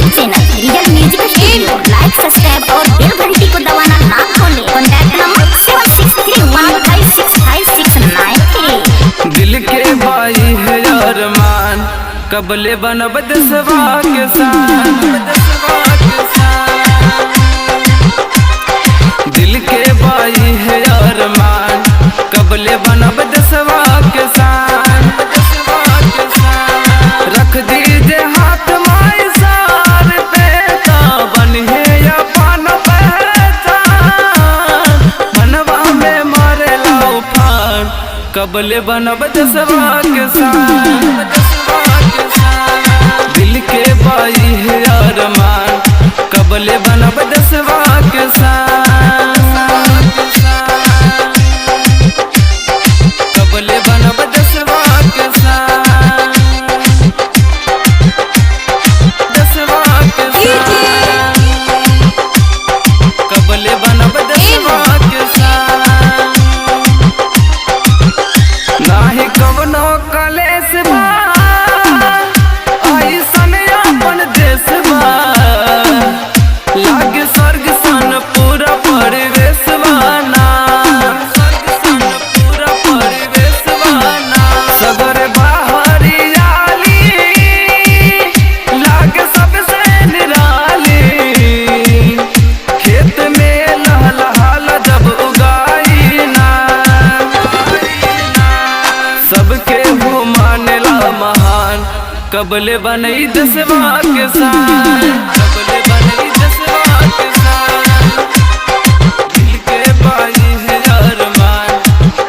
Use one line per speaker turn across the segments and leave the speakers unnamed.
YouTube channel real music studio. Like, subscribe और बेल घंटी को दबाना ना भूलें। Contact number 7631565693।
दिल के भाई है अरमान, कबले बनब दसवा के शान। दिल के भाई है अरमान, कबले बनब दसवा के शान। रख दीजे हाथ माई सार पे, तो बनिहे अपन पहचान। मनवा में मारे उफान, कबले बनब दसवा के शान। दिल के बाई है अरमान, कबले बनब दसवा के शान। कबले बनब दसवा के शान, दसवा के शान। कबले बनब दसवा के शान। नाही कवनो कलेस बा, ऐसन अपन देश बा। लागे स्वर्ग सन पूरा परिवेश बाना, स्वर्ग सन पूरा परिवेश बाना। सगर बाहरियाली लागे सबसे निराली। खेत में लहलहाल जब उगाई ना, सबके हो मानेला महान। कबले बनई दसवा के शान, कबले बनई दसवा के शान। दिल के बाई है अरमान,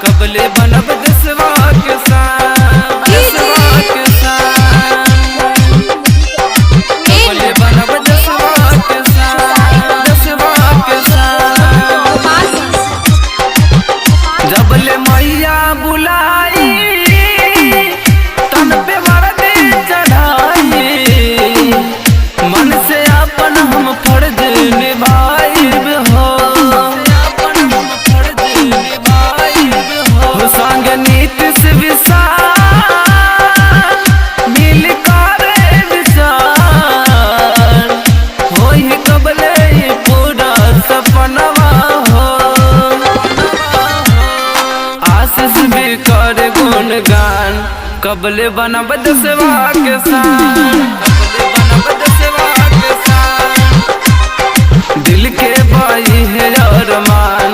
कबले बनब दसवा के शान, दसवा के शान। कबले बनब दसवा के शान, दसवा के शान। जबले मैया बुलाई, तन पे वर्दी चढ़ाई। मन से अपन हम फर्ज निभाइब हो, अपन हम फर्ज निभाइब हो। संग नीतीश विशाल मिल करे विचार, होई कबले पूरा सपनवा हो। आशीष भी कर गुणगान, कबले बनब दसवा के शान, कबले बनब दसवा के शान। दिल के बाई है अरमान,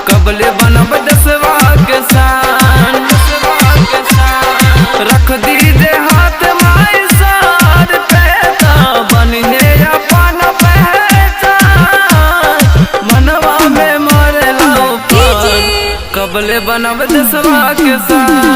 कबले बनब दसवा के शान, दसवा के शान। रख दीजे हाथ माई सार पे, तो बनिहे अपन पहचान। मनवा में मारे उफान, कबले बनब दसवा के शान।